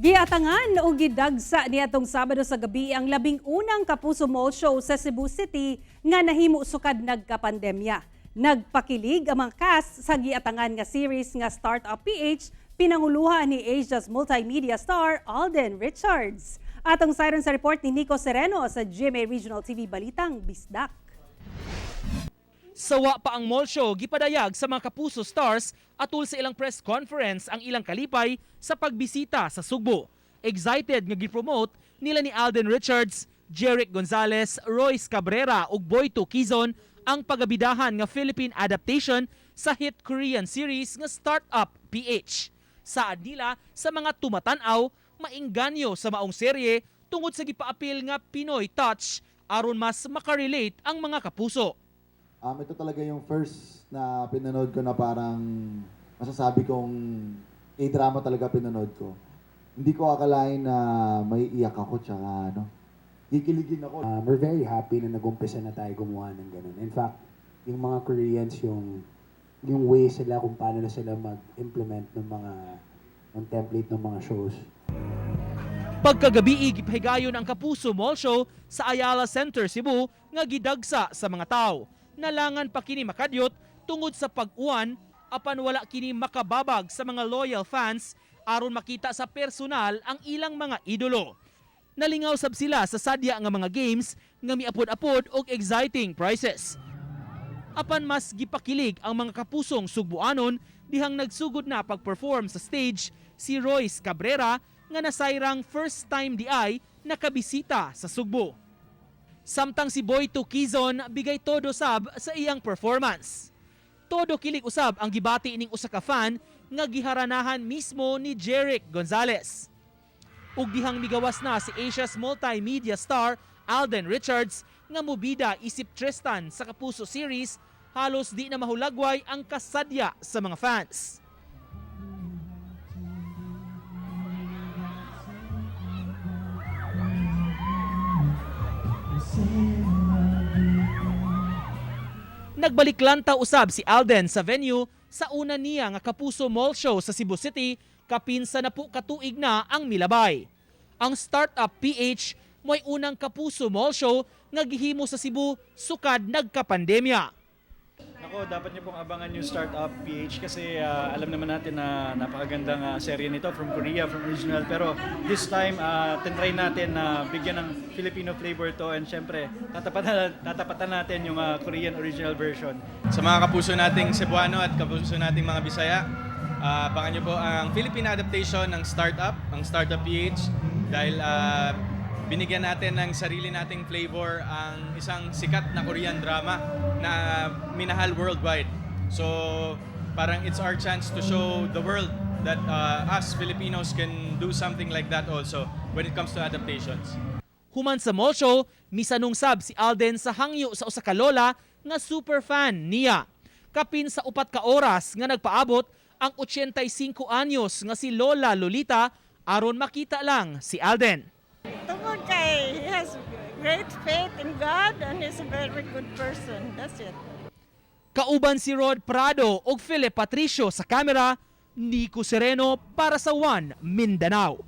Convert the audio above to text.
Giatangan o gidagsa niadtong Sabado sa gabi ang 11 na Kapuso Mall Show sa Cebu City nga nahimo sukad nagkapandemya. Nagpakilig ang mga cast sa giatangan nga series nga Startup PH, pinanguluhan ni Asia's multimedia star Alden Richards. Atong sayran sa report ni Nico Sereno sa GMA Regional TV Balitang Bisdak. Sawa pa ang mall show, gipadayag sa mga Kapuso stars atul sa ilang press conference ang ilang kalipay sa pagbisita sa Sugbo. Excited nga gipromote nila ni Alden Richards, Jeric Gonzalez, Royce Cabrera ug Boyto Quizon ang pagabidahan nga Philippine adaptation sa hit Korean series nga Startup PH. Saad nila sa mga tumatan-aw, maingganyo sa maong serye tungod sa gipaapil nga Pinoy touch aron mas makarelate ang mga kapuso. Ito talaga yung first na pinanood ko na parang masasabi kong K-drama talaga pinanood ko. Hindi ko akalain na maiiyak ako tsaka ano, kikiligin ako. We're very happy na nag-umpisa na tayo gumawa ng ganun. In fact, yung mga Koreans, yung way sila kung paano na sila mag-implement ng template ng mga shows. Pagkagabi, gipahigayon ang Kapuso Mall Show sa Ayala Center, Cebu, nga gidagsa sa mga tao. Nalangan pa kini makadyot tungod sa pag-uwan, apan wala kini makababag sa mga loyal fans aron makita sa personal ang ilang mga idolo. Nalingaw sab sila sa sadya nga mga games nga miapod-apod og exciting prizes. Apan mas gipakilig ang mga kapusong Sugbuanon dihang nagsugod na pag-perform sa stage si Royce Cabrera nga nasayrang first time diay nakabisita sa Sugbo. Samtang si Boyto Quizon, bigay todo sab sa iyang performance. Todo kilig usab ang gibati ning usa ka fan nga giharanahan mismo ni Jeric Gonzalez. Ug dihang migawas na si Asia's multimedia star Alden Richards nga mubida isip Tristan sa Kapuso series, halos di na mahulagway ang kasadya sa mga fans. Nagbalik lantaw usab si Alden sa venue sa una niya nga Kapuso Mall Show sa Cebu City kapin sa 10 ka tuig na ang milabay. Ang Startup PH mo'y unang Kapuso Mall Show nga gihimo sa Cebu sukad nagkapandemya. Ako, dapat niyo pong abangan yung Startup PH kasi alam naman natin na napakagandang serye nito from Korea, from original. Pero this time, tinry natin na bigyan ng Filipino flavor to and syempre, tatapatan natin yung Korean original version. Sa mga kapuso nating Cebuano at kapuso nating mga Bisaya, abangan niyo po ang Philippine adaptation ng Startup, ang Startup PH, dahil binigyan natin ng sarili nating flavor ang isang sikat na Korean drama na minahal worldwide. So, parang it's our chance to show the world that us Filipinos can do something like that also when it comes to adaptations. Human sa mall show, misanong sab si Alden sa hangyo sa usa ka lola nga super fan niya. Kapin sa 4 ka oras nga nagpaabot ang 85 anyos nga si Lola Lolita aron makita lang si Alden. Tungod kay he has great faith in God and he's a very good person. That's it. Kauban si Rod Prado ug Philip Patricio sa kamera, Nico Sereno para sa One Mindanao.